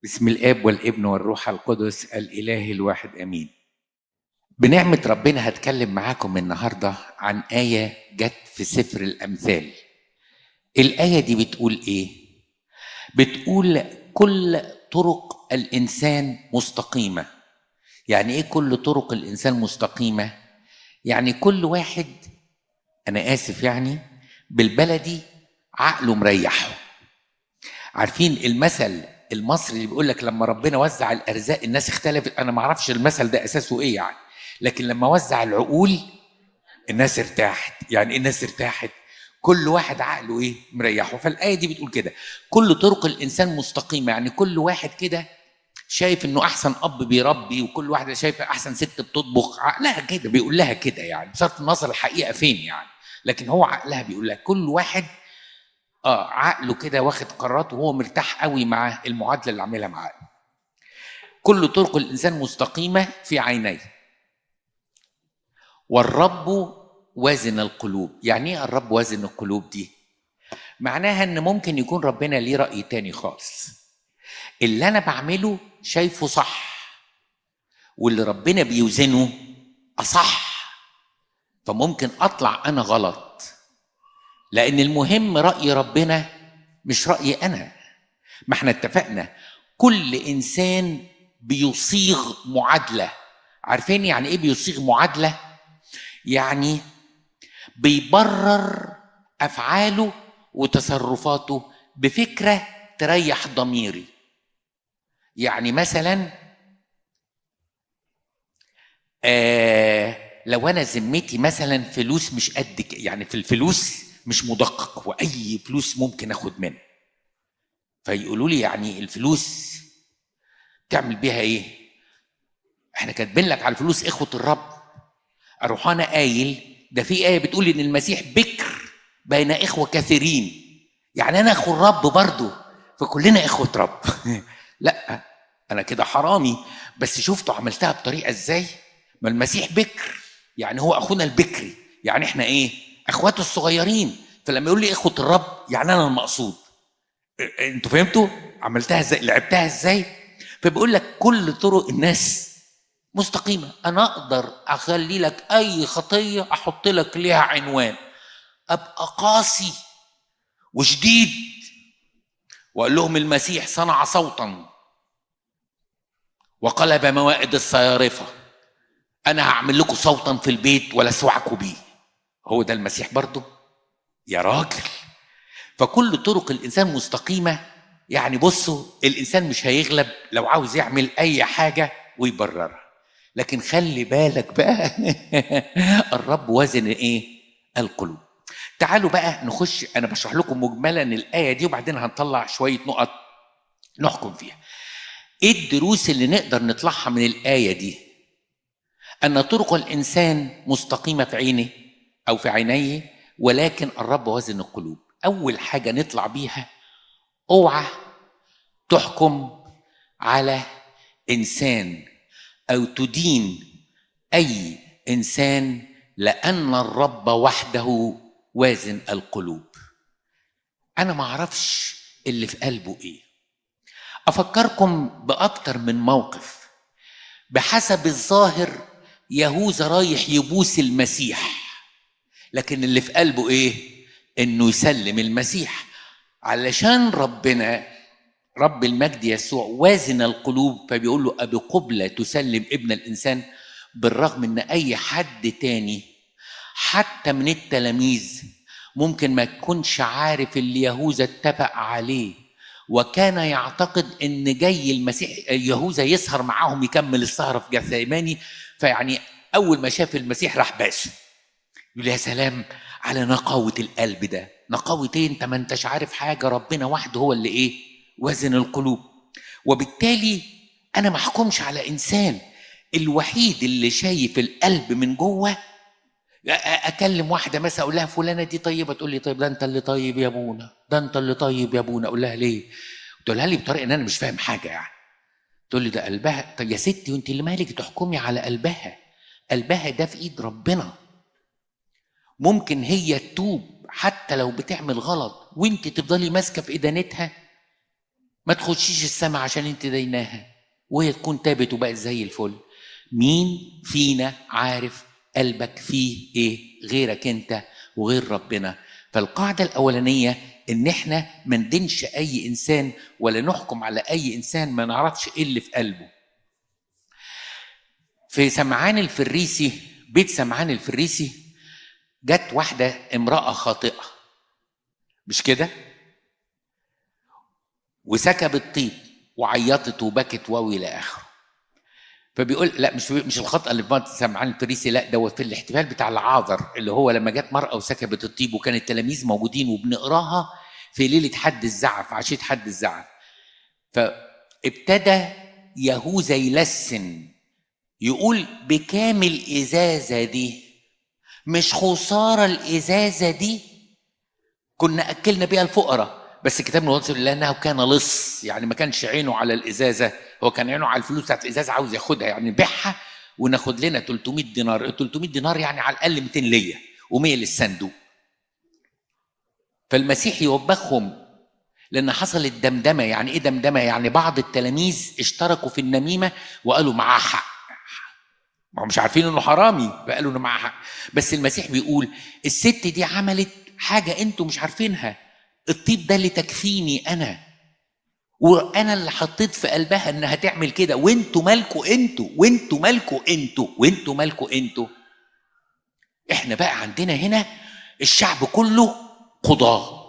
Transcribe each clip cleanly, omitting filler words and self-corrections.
بسم الاب والابن والروح القدس الاله الواحد امين. بنعمه ربنا هتكلم معاكم النهارده عن ايه جت في سفر الامثال. الايه دي بتقول ايه؟ بتقول كل طرق الانسان مستقيمة. يعني ايه كل طرق الانسان مستقيمة؟ يعني كل واحد، انا اسف يعني بالبلدي، عقله مريحه. عارفين المثل المصري اللي بيقول لك لما ربنا وزع الارزاق الناس اختلفت؟ انا ما اعرفش المثل ده اساسه ايه يعني، لكن لما وزع العقول الناس ارتاحت. يعني ايه الناس ارتاحت؟ كل واحد عقله ايه؟ مريحه. فالاية دي بتقول كده، كل طرق الانسان مستقيمة، يعني كل واحد كده شايف انه احسن اب بيربي، وكل واحدة شايفه احسن ست بتطبخ، عقلها كده بيقول لها كده، يعني بصرف النظر الحقيقة فين يعني، لكن هو عقلها بيقول لها. كل واحد عقله كده واخد قراراته وهو مرتاح قوي مع المعادلة اللي عاملها معاه. كل طرق الانسان مستقيمة في عينيه والرب وازن القلوب. يعني ايه الرب وازن القلوب دي؟ معناها ان ممكن يكون ربنا ليه راي تاني خالص. اللي انا بعمله شايفه صح، واللي ربنا بيوزنه اصح، فممكن اطلع انا غلط، لأن المهم رأي ربنا مش رأيي أنا. ما احنا اتفقنا كل إنسان بيصيغ معادلة. عارفين يعني إيه بيصيغ معادلة؟ يعني بيبرر أفعاله وتصرفاته بفكرة تريح ضميري. يعني مثلا لو أنا ذمتي مثلا فلوس مش قد، يعني في الفلوس مش مدقق، واي فلوس ممكن اخد منها، فيقولوا لي يعني الفلوس تعمل بيها ايه؟ احنا كاتبين لك على الفلوس اخوه الرب. اروح انا قايل ده في ايه بتقول ان المسيح بكر بين اخوه كثيرين، يعني انا اخو الرب برضه، فكلنا اخوه رب. لا انا كده حرامي، بس شفتوا عملتها بطريقة ازاي؟ ما المسيح بكر، يعني هو اخونا البكري، يعني احنا ايه؟ اخواته الصغيرين. فلما يقول لي اخوه الرب يعني انا المقصود. انتوا فهمتوا عملتها ازاي؟ لعبتها ازاي؟ فبيقول لك كل طرق الناس مستقيمة. انا اقدر اخلي لك اي خطيه احط لك ليها عنوان، ابقى قاسي وشديد واقول لهم المسيح صنع صوتا وقلب موائد الصيارفه، انا هعمل لكم صوتا في البيت ولا اسوعكم بيه. هو ده المسيح برضه يا راجل. فكل طرق الإنسان مستقيمة. يعني بصوا، الإنسان مش هيغلب لو عاوز يعمل أي حاجة ويبررها، لكن خلي بالك بقى الرب وزن إيه؟ القلوب. تعالوا بقى نخش، أنا بشرح لكم مجملا الآية دي وبعدين هنطلع شوية نقط نحكم فيها. إيه الدروس اللي نقدر نطلعها من الآية دي؟ أن طرق الإنسان مستقيمة في عينه أو في عينيه، ولكن الرب وزن القلوب. أول حاجة نطلع بيها، أوعى تحكم على إنسان أو تدين أي إنسان، لأن الرب وحده وازن القلوب. أنا ما أعرفش اللي في قلبه إيه. أفكركم بأكتر من موقف. بحسب الظاهر يهوذا رايح يبوس المسيح، لكن اللي في قلبه ايه؟ انه يسلم المسيح. علشان ربنا رب المجد يسوع وازن القلوب، فبيقول له ابي قبلة تسلم ابن الانسان، بالرغم ان اي حد تاني حتى من التلاميذ ممكن ما يكونش عارف اللي يهوذا اتفق عليه، وكان يعتقد ان جاي المسيح يهوذا يسهر معاهم يكمل السهرة في جثيماني، فيعني اول ما شاف المسيح راح باسه. يقول يا سلام على نقاوة القلب ده. نقاوة ايه؟ انت ما انتش عارف حاجة، ربنا وحده هو اللي ايه؟ وزن القلوب. وبالتالي انا ما احكمش على انسان. الوحيد اللي شايف القلب من جوه، اكلم واحدة مثلا اقول لها فلانة دي طيبة، تقول لي طيب ده انت اللي طيب يا ابونا، ده انت اللي طيب يا ابونا. اقول لها ليه؟ تقولها لي بطريقة ان انا مش فاهم حاجة يعني. تقول لي ده قلبها. طب يا ستي وانت اللي مالك تحكمي على قلبها؟ قلبها ده في ايد ربنا. ممكن هي تتوب حتى لو بتعمل غلط وانت تفضلي ماسكه في ادانتها. ما تخشيش السماء عشان انت ديناها، وهي تكون تابت وبقت زي الفل. مين فينا عارف قلبك فيه ايه غيرك انت وغير ربنا؟ فالقاعدة الأولانية ان احنا ما ندينش اي انسان ولا نحكم على اي انسان ما نعرفش ايه اللي في قلبه. في سمعان الفريسي، بيت سمعان الفريسي، جت واحدة امرأة خاطئة، مش كده؟ وسكبت طيب وعيطت وبكت واو الى اخره. فبيقول لا، مش الخطأ اللي في بيت سمعان الفريسي، لا ده في الاحتفال بتاع العازر، اللي هو لما جت مرأة وسكبت الطيب وكان التلاميذ موجودين، وبنقراها في ليلة حد الزعف، عشية حد الزعف. فابتدى يهوذا يلسن، يقول بكام الإزازة دي؟ مش خسارة الإزازة دي، كنا أكلنا بيها الفقراء. بس الكتاب المقدس لأنه كان لص، يعني ما كانش عينه على الإزازة، هو كان عينه على الفلوس بتاعت الإزازة، عاوز ياخدها، يعني نبيعها وناخد لنا 300 دينار. 300 دينار يعني على الأقل 200 ليا و100 للصندوق. فالمسيح يوبخهم لأن حصلت دمدمة. يعني إيه دمدمة؟ يعني بعض التلاميذ اشتركوا في النميمة وقالوا معاه حق، ما هم مش عارفين انه حرامي، فقالوا انه معاه حق. بس المسيح بيقول الست دي عملت حاجة انتوا مش عارفينها، الطيب ده اللي تكفيني انا، وانا اللي حطيت في قلبها انها تعمل كده، وانتوا مالكوا انتوا، وانتوا مالكوا انتوا، وانتوا مالكوا انتوا. احنا بقى عندنا هنا الشعب كله قضاة.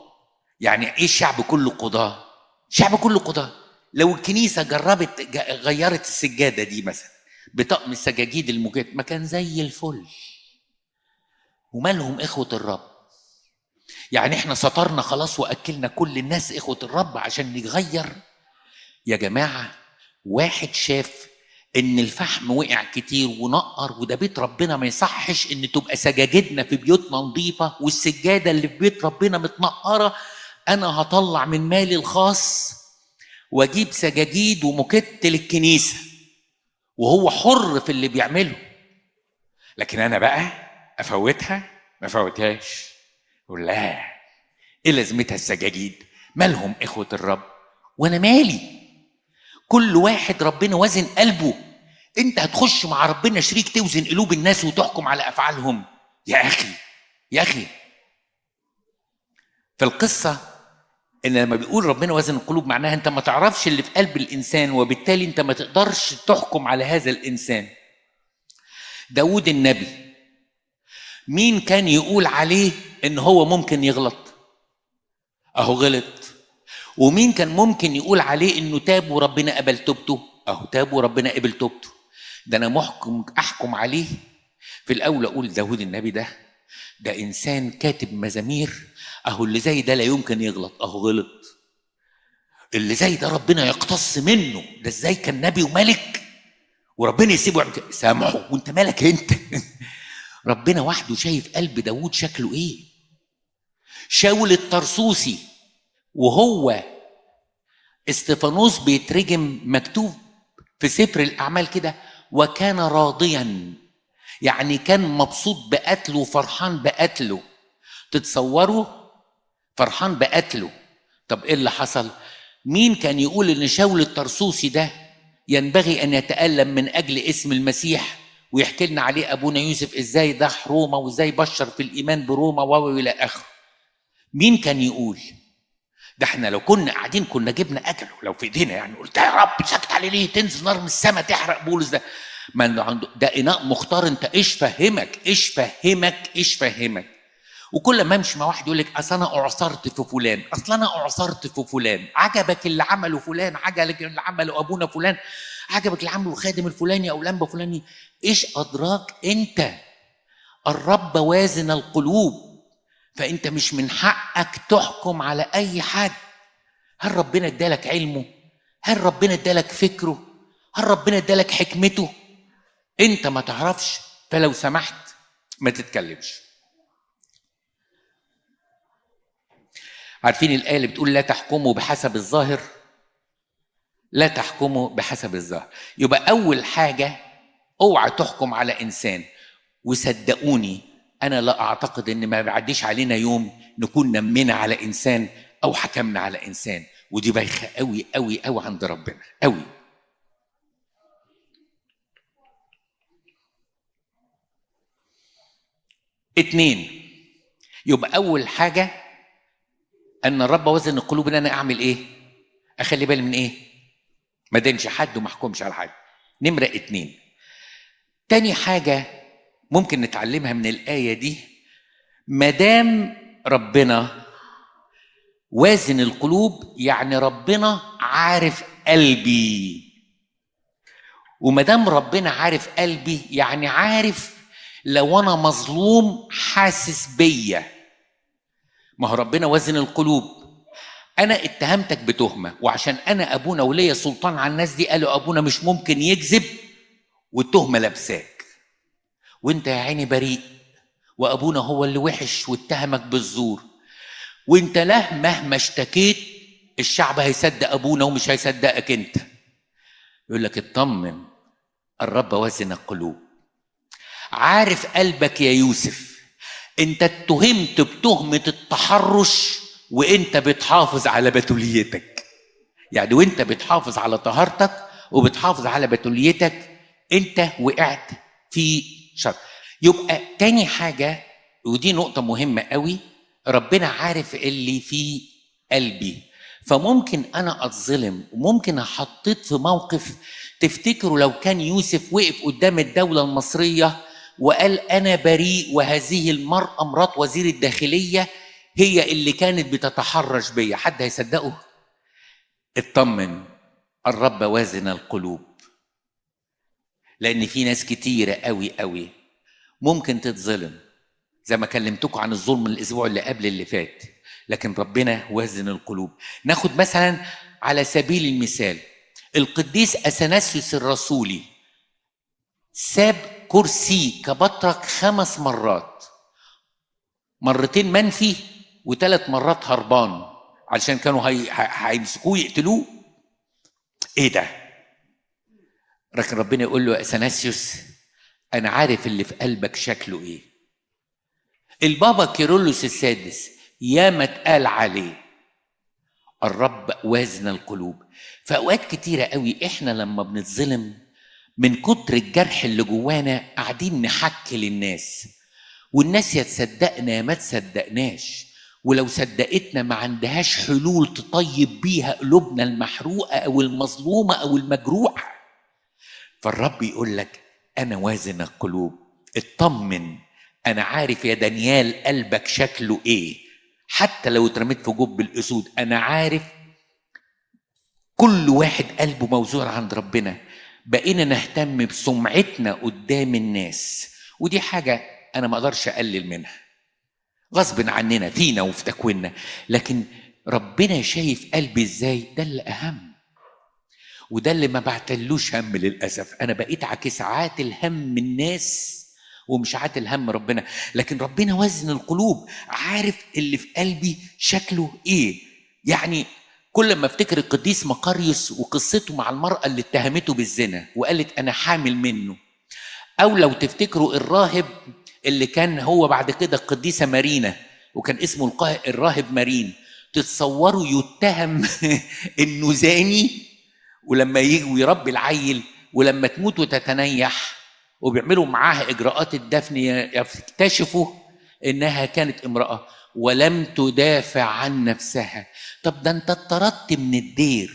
يعني ايه الشعب كله قضاة؟ الشعب كله قضاة. لو الكنيسة جربت غيرت السجادة دي مثلا بطقم السجاجيد الموجات، ما كان زي الفل. ومالهم إخوة الرب؟ يعني احنا سطرنا خلاص وأكلنا كل الناس إخوة الرب عشان نغير؟ يا جماعة، واحد شاف إن الفحم وقع كتير ونقر، وده بيت ربنا، ما يصحش إن تبقى سجاجدنا في بيوتنا نظيفة والسجادة اللي في بيت ربنا متنقرة. أنا هطلع من مالي الخاص وأجيب سجاجيد وموكيت للكنيسة، وهو حر في اللي بيعمله. لكن أنا بقى أفوتها؟ ما أفوتهاش. لا، إيه لازمتها السجاجيد؟ مالهم إخوة الرب وأنا مالي؟ كل واحد ربنا وزن قلبه. أنت هتخش مع ربنا شريك توزن قلوب الناس وتحكم على أفعالهم؟ يا أخي يا أخي. فالقصة إن لما بيقول ربنا وزن القلوب، معناها أنت ما تعرفش اللي في قلب الإنسان، وبالتالي أنت ما تقدرش تحكم على هذا الإنسان. داود النبي مين كان يقول عليه إن هو ممكن يغلط؟ أهو غلط. ومين كان ممكن يقول عليه إنه تاب وربنا قبل توبته؟ أهو تاب وربنا قبل توبته. ده أنا محكم أحكم عليه في الأول، أقول داود النبي ده إنسان كاتب مزامير، أهو اللي زي ده لا يمكن يغلط، أهو غلط. اللي زي ده ربنا يقتص منه، ده إزاي كان نبي وملك وربنا يسيبه يعمل كده؟ سامحه، وأنت مالك أنت؟ ربنا وحده شايف قلب داود شكله إيه. شاول الطرسوسي وهو استفانوس بيترجم، مكتوب في سفر الأعمال كده، وكان راضيا، يعني كان مبسوط بقتله وفرحان بقتله. تتصوروا فرحان بقتله؟ طب ايه اللي حصل؟ مين كان يقول ان شاول الطرسوسي ده ينبغي ان يتألم من اجل اسم المسيح، ويحكي لنا عليه ابونا يوسف ازاي ضح روما وازاي بشر في الايمان بروما والى اخره؟ مين كان يقول ده؟ احنا لو كنا قاعدين كنا جبنا اجله لو في ايدينا، يعني قلت يا رب سكت عليه ليه؟ تنزل نار من السماء تحرق بولس ده. ما عنده ده اناء مختار. انت ايش فهمك؟ ايش فهمك؟ ايش فهمك؟ وكل ما امشي مع واحد يقول لك اصل انا اعصرت في فلان، اصل انا اعصرت في فلان، عجبك اللي عمله فلان، عجبك اللي عمله ابونا فلان، عجبك اللي عمله الخادم الفلاني او لمبة فلاني. ايش ادراك انت؟ الرب وازن القلوب، فانت مش من حقك تحكم على اي حد. هل ربنا ادالك علمه؟ هل ربنا ادالك فكرة؟ هل ربنا ادالك حكمته؟ انت ما تعرفش، فلو سمحت ما تتكلمش. عارفين الآية اللي بتقول لا تحكموا بحسب الظاهر؟ لا تحكموا بحسب الظاهر. يبقى أول حاجة اوعى تحكم على إنسان. وصدقوني أنا لا أعتقد إن ما بعديش علينا يوم نكون نمينا على إنسان أو حكمنا على إنسان، ودي بايخة قوي قوي قوي عند ربنا قوي. اتنين، يبقى اول حاجة ان الرب وزن القلوب، ان انا اعمل ايه؟ اخلي بالي من ايه؟ ما دينش حد وما احكمش على حد. نمره اتنين، تاني حاجة ممكن نتعلمها من الايه دي، مادام ربنا وازن القلوب يعني ربنا عارف قلبي، ومادام ربنا عارف قلبي يعني عارف لو انا مظلوم حاسس بيا. ما هو ربنا وزن القلوب. انا اتهمتك بتهمه، وعشان انا ابونا وليا سلطان على الناس دي قالوا ابونا مش ممكن يكذب، والتهمه لابساك، وانت يا عيني بريء، وابونا هو اللي وحش واتهمك بالزور، وانت له مهما اشتكيت الشعب هيصدق ابونا ومش هيصدقك انت. يقول لك اطمن، الرب وزن القلوب، عارف قلبك يا يوسف. انت اتهمت بتهمة التحرش وانت بتحافظ على بتوليتك، يعني وانت بتحافظ على طهارتك وبتحافظ على بتوليتك انت وقعت في شر. يبقى تاني حاجة، ودي نقطة مهمة قوي، ربنا عارف اللي في قلبي. فممكن انا اتظلم وممكن احطيت في موقف. تفتكروا لو كان يوسف وقف قدام الدولة المصرية وقال أنا بريء وهذه المرأة مرات وزير الداخلية هي اللي كانت بتتحرش بيا، حد هيصدقه؟ اطمن، الرب وازن القلوب. لأن في ناس كتيرة قوي قوي ممكن تتظلم، زي ما كلمتكم عن الظلم الأسبوع اللي قبل اللي فات، لكن ربنا وازن القلوب. ناخد مثلا على سبيل المثال القديس أثناسيوس الرسولي، ساب كرسي كبطرك 5 مرات، مرتين منفي و3 مرات هربان، علشان كانوا هيمسكوه يقتلوه. ايه ده؟ لكن ربنا يقول له يا اثناسيوس انا عارف اللي في قلبك شكله ايه. البابا كيرلس السادس ياما اتقال عليه الرب وازن القلوب. فاوقات كتيرة قوي احنا لما بنتظلم من كتر الجرح اللي جوانا قاعدين نحكي للناس، والناس يا تصدقنا يا ما تصدقناش، ولو صدقتنا ما عندهاش حلول تطيب بيها قلوبنا المحروقه او المظلومة او المجروحه. فالرب يقول لك انا وازن القلوب، اطمن، انا عارف يا دانيال قلبك شكله ايه، حتى لو اترميت في جب الاسود انا عارف. كل واحد قلبه موزون عند ربنا. بقينا نهتم بسمعتنا قدام الناس، ودي حاجة أنا ما أقدرش أقلل منها، غصب عننا فينا وفي تكويننا، لكن ربنا شايف قلبي إزاي، ده اللي أهم، وده اللي ما بعتلوش هم للأسف. أنا بقيت عكس عاتل هم الناس ومش عاتل هم ربنا، لكن ربنا وزن القلوب، عارف اللي في قلبي شكله إيه. يعني كل ما افتكر القديس مقاريوس وقصته مع المرأة اللي اتهمته بالزنا وقالت أنا حامل منه، أو لو تفتكروا الراهب اللي كان هو بعد كده القديسة مارينا وكان اسمه الراهب مارين، تتصوروا يتهم إنه زاني، ولما يجي ويربي العيل ولما تموت وتتنيح وبيعملوا معاها إجراءات الدفن يكتشفوا إنها كانت امرأة ولم تدافع عن نفسها. طب ده انت اتطردت من الدير،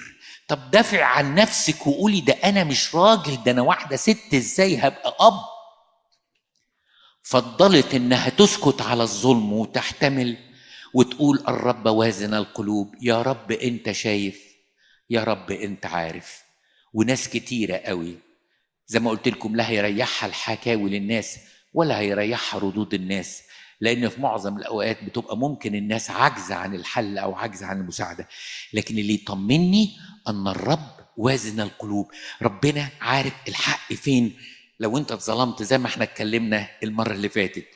طب دافع عن نفسك وقولي ده انا مش راجل، ده انا واحدة ست، ازاي هبقى اب؟ فضلت انها تسكت على الظلم وتحتمل وتقول الرب وازن القلوب، يا رب انت شايف، يا رب انت عارف. وناس كتيرة قوي زي ما قلت لكم لا هيريحها الحكاوي للناس ولا هيريحها ردود الناس، لأن في معظم الأوقات بتبقى ممكن الناس عاجزة عن الحل أو عاجزة عن المساعدة. لكن اللي يطمني أن الرب وازن القلوب، ربنا عارف الحق فين. لو أنت اتظلمت زي ما احنا اتكلمنا المرة اللي فاتت،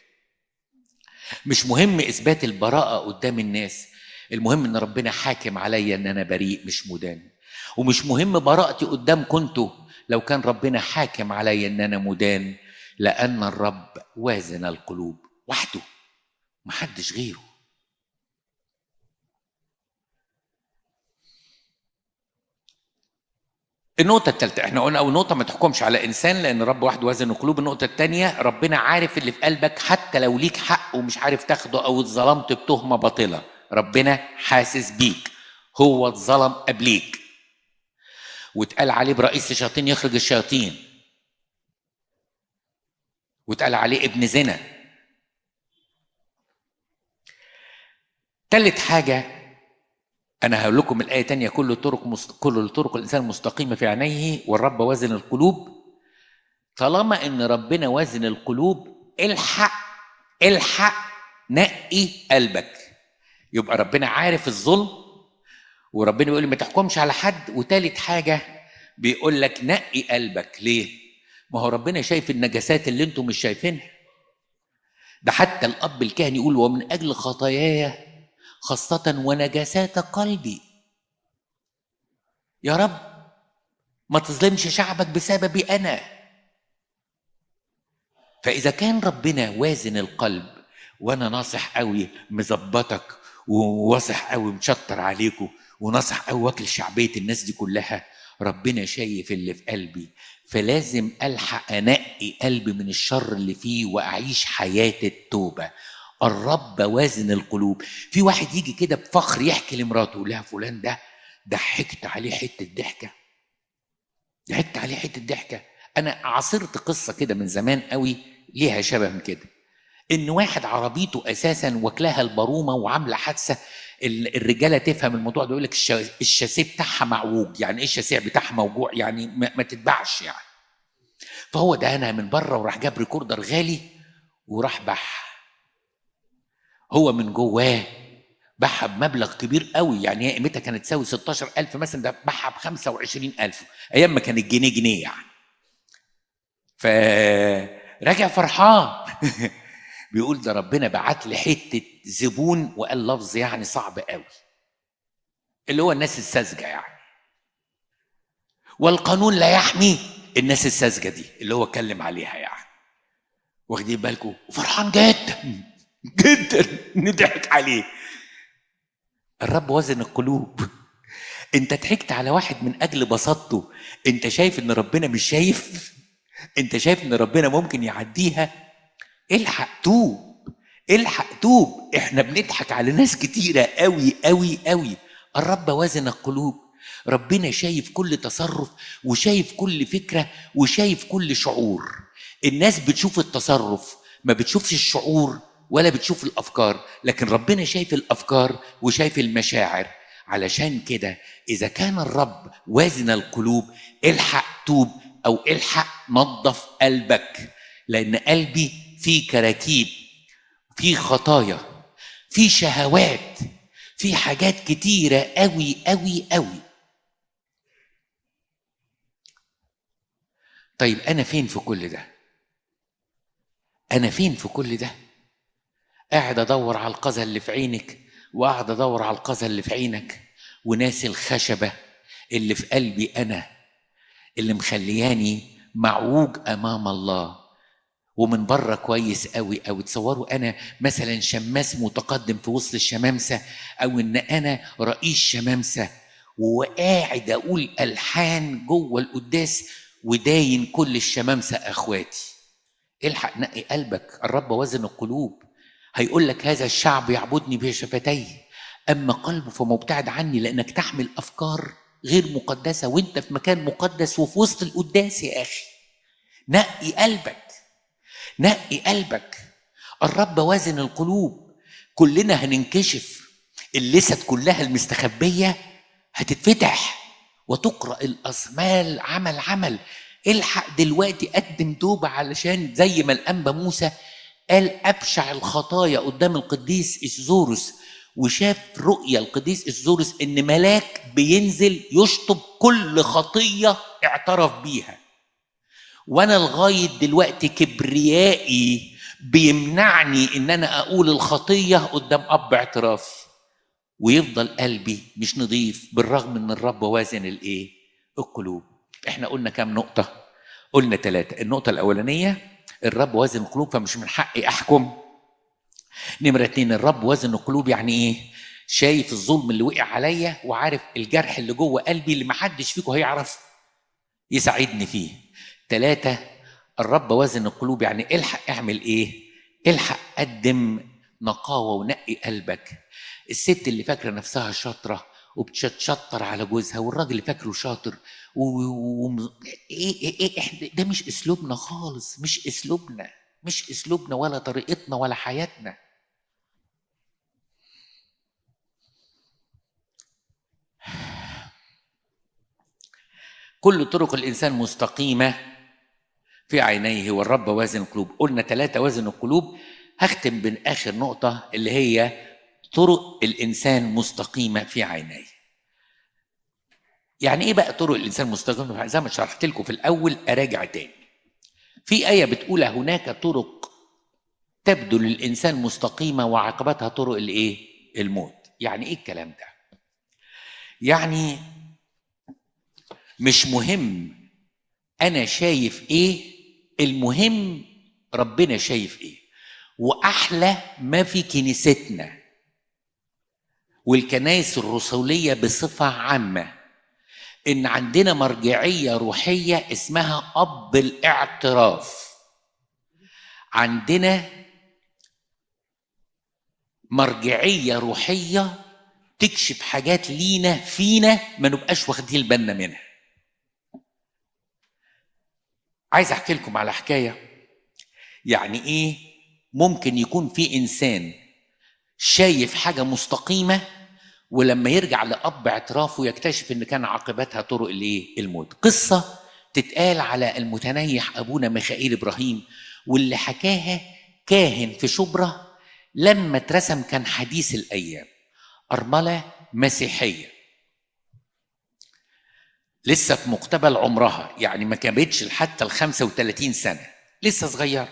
مش مهم إثبات البراءة قدام الناس، المهم أن ربنا حاكم عليا أن أنا بريء مش مدان. ومش مهم براءتي قدامكم انتوا لو كان ربنا حاكم عليا أن أنا مدان، لأن الرب وازن القلوب وحده، محدش غيره. النقطة الثالثة، احنا قلنا أول نقطة ما تحكمش على إنسان لأن الرب وحده وزن القلوب. النقطة الثانية، ربنا عارف اللي في قلبك حتى لو ليك حق ومش عارف تاخده أو اتظلمت بتهمة باطلة، ربنا حاسس بيك، هو اتظلم قبليك. واتقال عليه برئيس الشياطين يخرج الشياطين، واتقال عليه ابن زنا. ثالث حاجة أنا هقول لكم الآية تانية، كل طرق الإنسان مستقيمة في عينيه والرب وازن القلوب. طالما إن ربنا وازن القلوب، الحق الحق نقي قلبك. يبقى ربنا عارف الظلم، وربنا بيقول ما تحكمش على حد. وتالت حاجة بيقول لك نقي قلبك. ليه؟ ما هو ربنا شايف النجاسات اللي انتم مش شايفينها. ده حتى الأب الكاهن يقول ومن أجل خطاياي خاصة ونجاسات قلبي. يا رب ما تظلمش شعبك بسببي أنا. فإذا كان ربنا وازن القلب، وأنا ناصح قوي مظبطك وواصح قوي مشطر عليكم وناصح قوي واكل شعبية الناس دي كلها، ربنا شايف اللي في قلبي، فلازم ألحق أنقي قلبي من الشر اللي فيه وأعيش حياة التوبة. الرب وازن القلوب. في واحد يجي كده بفخر يحكي لمراته يقول لها فلان ده ضحكت عليه حتة ضحكة، ضحكت عليه حتة ضحكة. أنا عاصرت قصة كده من زمان قوي ليها شبه من كده، إن واحد عربيته أساسا واكلها البرومة وعاملة حادثة. الرجالة تفهم الموضوع ده، يقول لك الشاسيه بتاعها معوج. يعني إيه الشاسيه بتاعها موجوع؟ يعني ما تتباعش يعني. فهو دهنها من بره وراح جاب ريكوردر غالي وراح بح. هو من جواه باعها بمبلغ كبير قوي، يعني هي قيمتها كانت تساوي 16,000 مثلا، ده باعها ب 25,000 ايام ما كان الجنيه جنيه يعني. فراجع فرحان بيقول ده ربنا بعت لي حتة زبون، وقال لفظ يعني صعب قوي، اللي هو الناس الساذجه يعني، والقانون لا يحمي الناس الساذجه دي اللي هو اتكلم عليها يعني، واخدين بالكم؟ وفرحان جدا جدا نضحك عليه. الرب وزن القلوب. انت ضحكت على واحد من اجل بساطته، انت شايف ان ربنا مش شايف؟ انت شايف ان ربنا ممكن يعديها؟ الحق توب، الحق توب. احنا بنضحك على ناس كتيرة قوي قوي قوي. الرب وزن القلوب. ربنا شايف كل تصرف وشايف كل فكرة وشايف كل شعور. الناس بتشوف التصرف، ما بتشوفش الشعور ولا بتشوف الأفكار، لكن ربنا شايف الأفكار وشايف المشاعر. علشان كده إذا كان الرب وازن القلوب، الحق توب أو الحق نظف قلبك، لأن قلبي فيه كراكيب، فيه خطايا، فيه شهوات، فيه حاجات كتيرة قوي قوي قوي. طيب أنا فين في كل ده؟ أنا فين في كل ده؟ قاعد أدور على القذى اللي في عينك، وقاعد أدور على القذى اللي في عينك، وناسي الخشبة اللي في قلبي أنا، اللي مخلياني معوج أمام الله. ومن بره كويس قوي قوي. تصوروا أنا مثلا شماس متقدم في وسط الشمامسة، أو إن أنا رئيس شمامسة وقاعد أقول ألحان جوه القداس وداين كل الشمامسة أخواتي. الحق نقي قلبك. الرب وزن القلوب. هيقول لك هذا الشعب يعبدني بشفتيه أما قلبه فمبتعد عني، لأنك تحمل أفكار غير مقدسة وانت في مكان مقدس وفي وسط القداس. يا أخي نقي قلبك، نقي قلبك. الرب وازن القلوب. كلنا هننكشف، اللست كلها المستخبية هتتفتح وتقرأ الأصمال عمل عمل. الحق دلوقتي قدم توبة، علشان زي ما الأنبا موسى قال أبشع الخطايا قدام القديس إسزورس، وشاف رؤيا القديس إسزورس إن ملاك بينزل يشطب كل خطية اعترف بيها. وأنا لغاية دلوقتي كبريائي بيمنعني إن أنا أقول الخطية قدام أب اعترافي، ويفضل قلبي مش نظيف بالرغم إن الرب وازن الإيه؟ القلوب. إحنا قلنا كام نقطة؟ قلنا 3. النقطة الأولانية الرب وازن القلوب فمش من حقي أحكم. نمرة 2 الرب وازن القلوب يعني إيه؟ شايف الظلم اللي وقع عليا وعارف الجرح اللي جوه قلبي اللي محدش فيكم هيعرف يساعدني فيه. 3، الرب وازن القلوب، يعني الحق اعمل ايه؟ الحق قدم نقاوة ونقي قلبك. الست اللي فاكرة نفسها شاطرة وبتشطر على جوزها، والراجل اللي فاكره شاطر ايه ايه ايه، ده مش اسلوبنا خالص، مش اسلوبنا، مش اسلوبنا ولا طريقتنا ولا حياتنا. كل طرق الانسان مستقيمة في عينيه والرب وازن القلوب. قلنا 3 وازن القلوب. هختم باخر نقطة اللي هي طرق الإنسان مستقيمة في عينيه. يعني إيه بقى طرق الإنسان مستقيمة؟ زي ما شرحت لكم في الأول، أراجع تاني. في آية بتقول هناك طرق تبدو للإنسان مستقيمة وعاقبتها طرق الإيه؟ الموت. يعني إيه الكلام ده؟ يعني مش مهم أنا شايف إيه، المهم ربنا شايف إيه. وأحلى ما في كنيستنا والكنائس الرسولية بصفة عامة إن عندنا مرجعية روحية اسمها أب الاعتراف. عندنا مرجعية روحية تكشف حاجات لينا فينا ما نبقاش واخدين بالنا منها. عايز أحكي لكم على حكاية. يعني إيه ممكن يكون في إنسان شايف حاجة مستقيمة ولما يرجع لأب اعترافه يكتشف إن كان عاقبتها طرق الإيه؟ الموت. قصة تتقال على المتنيح أبونا ميخائيل إبراهيم، واللي حكاها كاهن في شبرا لما اترسم كان حديث الأيام، أرملة مسيحية لسه في مقتبل عمرها، يعني ما كملتش حتى 35 سنة، لسه صغيرة،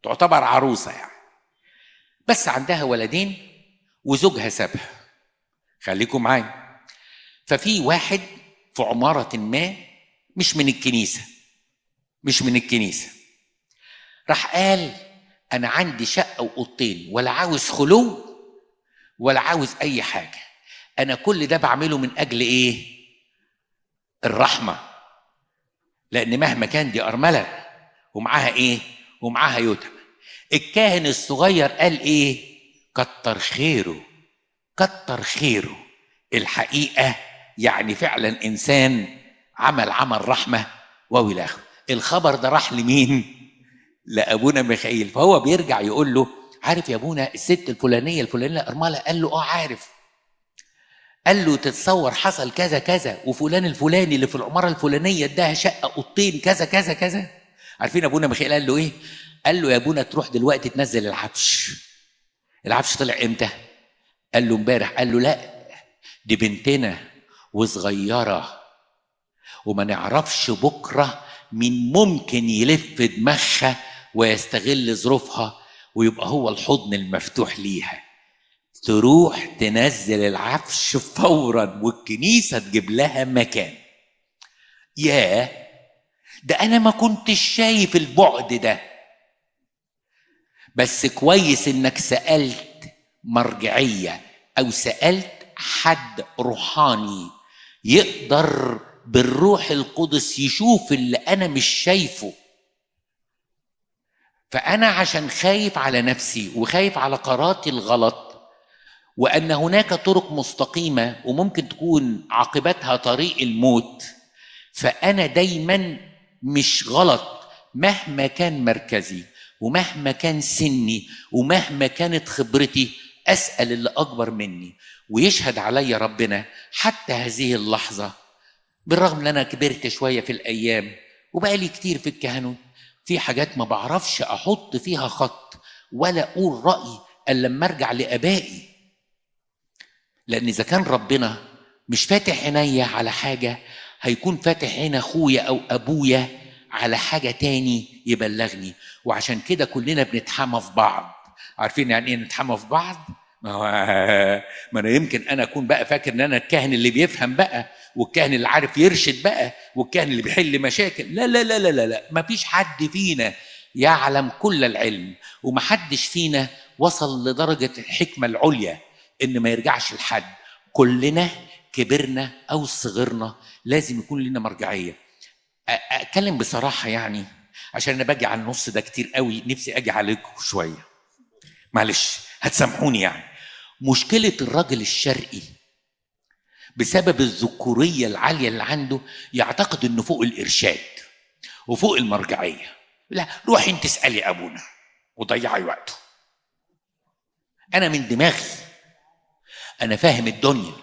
تعتبر عروسة يعني، بس عندها ولدين وزوجها سابها. خليكم معايا. ففي واحد في عمارة ما مش من الكنيسة، مش من الكنيسة، راح قال أنا عندي شقة وأوضتين، ولا عاوز خلو ولا عاوز أي حاجة، أنا كل ده بعمله من أجل إيه؟ الرحمة، لأن مهما كان دي أرملة ومعاها إيه؟ ومعاها يتم. الكاهن الصغير قال إيه؟ كتر خيره، كتر خيره. الحقيقة يعني فعلا إنسان عمل عمل رحمة وإلى آخره. الخبر ده راح لمين؟ لأبونا ميخائيل. فهو بيرجع يقول له عارف يا أبونا الست الفلانية الفلانية أرملة؟ قال له آه عارف. قال له تتصور حصل كذا كذا، وفلان الفلاني اللي في العمارة الفلانية اداها شقة أوضتين كذا كذا كذا. عارفين أبونا ميخائيل قال له إيه؟ قال له يا أبونا تروح دلوقتي تنزل العفش. العفش طلع إمتى؟ قال له امبارح. قال له لا، دي بنتنا وصغيرة وما نعرفش بكرة مين ممكن يلف دماغها ويستغل ظروفها ويبقى هو الحضن المفتوح ليها. تروح تنزل العفش فورا والكنيسة تجيب لها مكان. ياه، ده أنا ما كنتش شايف البعد ده. بس كويس إنك سألت مرجعية أو سألت حد روحاني يقدر بالروح القدس يشوف اللي أنا مش شايفه. فأنا عشان خايف على نفسي وخايف على قراراتي الغلط، وأن هناك طرق مستقيمة وممكن تكون عاقبتها طريق الموت، فأنا دايما مش غلط مهما كان مركزي ومهما كان سني ومهما كانت خبرتي، أسأل اللي أكبر مني ويشهد علي ربنا حتى هذه اللحظة، بالرغم أن أنا كبرت شوية في الأيام وبقالي كتير في الكهنوت، في حاجات ما بعرفش أحط فيها خط ولا أقول رأيي إلا لما أرجع لآبائي. لأن إذا كان ربنا مش فاتح عينيا على حاجة، هيكون فاتح عين أخويا أو أبويا على حاجة تاني يبلغني. وعشان كده كلنا بنتحمى في بعض. عارفين يعني إيه نتحمى في بعض؟ ما أنا يمكن أنا أكون بقى فاكر إن أنا الكاهن اللي بيفهم بقى، والكاهن اللي عارف يرشد بقى، والكاهن اللي بيحل مشاكل. لا لا لا لا لا، ما فيش حد فينا يعلم كل العلم، ومحدش فينا وصل لدرجة الحكمة العليا إن ما يرجعش لحد. كلنا كبرنا او صغرنا لازم يكون لنا مرجعية. اتكلم بصراحة يعني عشان انا باجي على النص ده كتير قوي، نفسي اجي عليكم شوية، معلش هتسامحوني. يعني مشكلة الراجل الشرقي بسبب الذكورية العالية اللي عنده يعتقد انه فوق الارشاد وفوق المرجعية. لا، روحي انت اسالي ابونا وضيعي وقته. انا من دماغي انا فاهم الدنيا.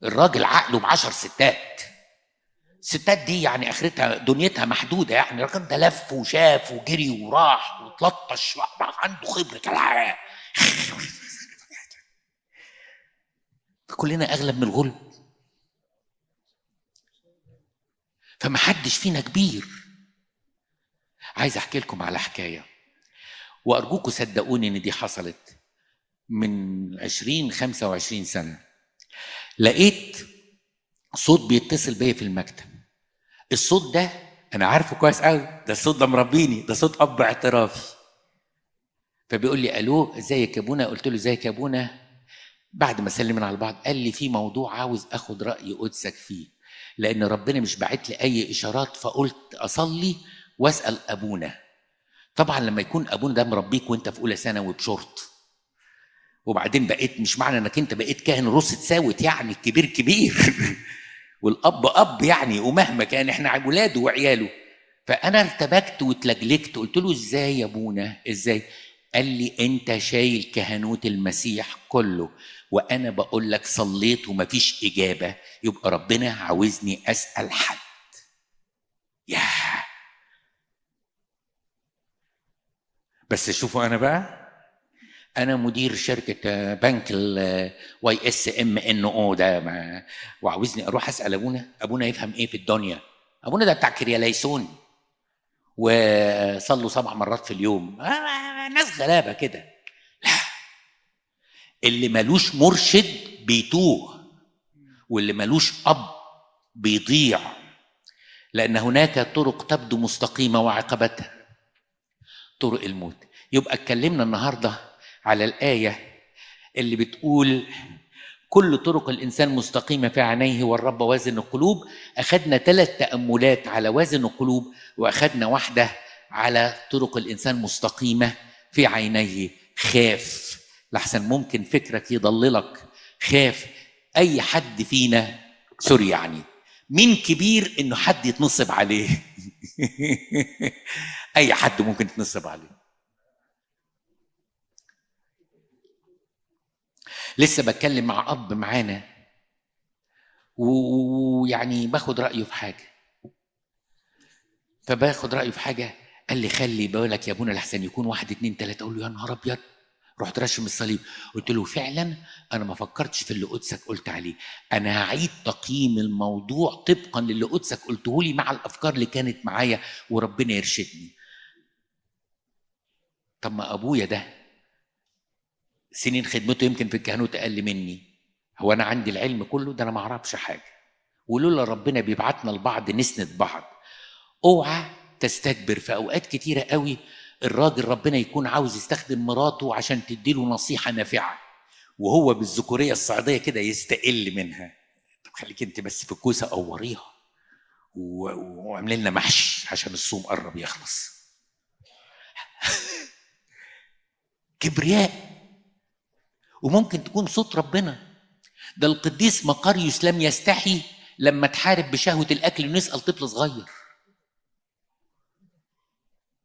الراجل عقله ب10 ستات، الستات دي يعني اخرتها دنيتها محدودة، يعني الراجل ده لف وشاف وجري وراح وتلطش، عنده خبره الحياة. كلنا اغلب من الغلب، فمحدش فينا كبير. عايز احكي لكم على حكاية، وارجوكم صدقوني ان دي حصلت من 20-25 سنة. لقيت صوت بيتصل بيا في المكتب. الصوت ده انا عارفه كويس قوي، ده الصوت ده مربيني، ده صوت اب اعترافي. فبيقول لي الو ازيك يا ابونا؟ قلت له ازيك يا ابونا. بعد ما سلمنا على بعض قال لي في موضوع عاوز اخد راي قدسك فيه، لان ربنا مش باعت لي اي اشارات، فقلت اصلي واسال ابونا. طبعا لما يكون ابونا ده مربيك وانت في اولى ثانوي بشورت، وبعدين بقيت، مش معنى انك انت بقيت كاهن روس اتساوت يعني، الكبير كبير والاب اب يعني، ومهما كان احنا ولاده وعياله. فانا ارتبكت واتلجلجت، قلت له ازاي يا ابونا ازاي؟ قال لي انت شايل كهنوت المسيح كله، وانا بقول لك صليت ومفيش اجابه، يبقى ربنا عاوزني اسال حد. ياه. بس شوفوا انا بقى، انا مدير شركة بنك ال YSMNO ده، وعاوزني اروح اسال ابونا؟ ابونا يفهم ايه في الدنيا؟ ابونا ده بتاع كرياليسون وصلوا 7 مرات في اليوم، ناس غلابة كده. لا، اللي ملوش مرشد بيتوه، واللي ملوش اب بيضيع، لان هناك طرق تبدو مستقيمة وعاقبتها طرق الموت. يبقى اتكلمنا النهارده على الآية اللي بتقول كل طرق الإنسان مستقيمة في عينيه والرب وازن القلوب. أخذنا 3 تأملات على وازن القلوب، وأخذنا واحدة على طرق الإنسان مستقيمة في عينيه. خاف لحسن ممكن فكرك يضللك. خاف أي حد فينا، سوري يعني، مين كبير إنه حد يتنصب عليه؟ أي حد ممكن يتنصب عليه. لسه بتكلم مع أب معانا ويعني باخد رأيه في حاجة، فباخد رأيه في حاجة قال لي خلي بالك يا ابونا لحسن يكون 1 2 3. أقول له يا نهار أبيض، رحت رشم الصليب. قلت له فعلا أنا ما فكرتش في اللي قدسك قلت عليه، أنا هعيد تقييم الموضوع طبقا للي قدسك قلته لي مع الأفكار اللي كانت معايا، وربنا يرشدني. طب ما أبويا ده سنين خدمته يمكن في الكهنوت أقل مني، هو أنا عندي العلم كله ده؟ أنا ما أعرفش حاجة. ولولا ربنا بيبعتنا لبعض نسند بعض. اوعى تستكبر. في أوقات كتيرة قوي الراجل ربنا يكون عاوز يستخدم مراته عشان تديله نصيحة نافعة، وهو بالذكورية الصعيدية كده يستقل منها. طب خليك انت بس في الكوسة قوريها واعمل لنا محشي عشان الصوم قرب يخلص. كبرياء. وممكن تكون صوت ربنا. ده القديس مقاريوس لم يستحي لما تحارب بشهوة الأكل ونسأل طفل صغير.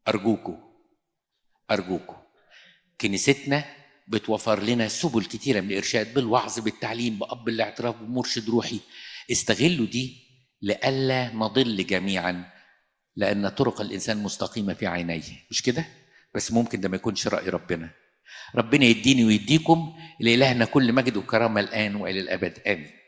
أرجوكوا أرجوكوا، كنيستنا بتوفر لنا سبل كتيرة من الإرشاد، بالوعظ، بالتعليم، بأب الاعتراف، بمرشد روحي. استغلوا دي لئلا نضل جميعا، لأن طرق الإنسان مستقيمة في عينيه. مش كده؟ بس ممكن ده ما يكونش رأي ربنا. ربنا يديني ويديكم، لإلهنا كل مجد وكرامة الآن وإلى الأبد، آمين.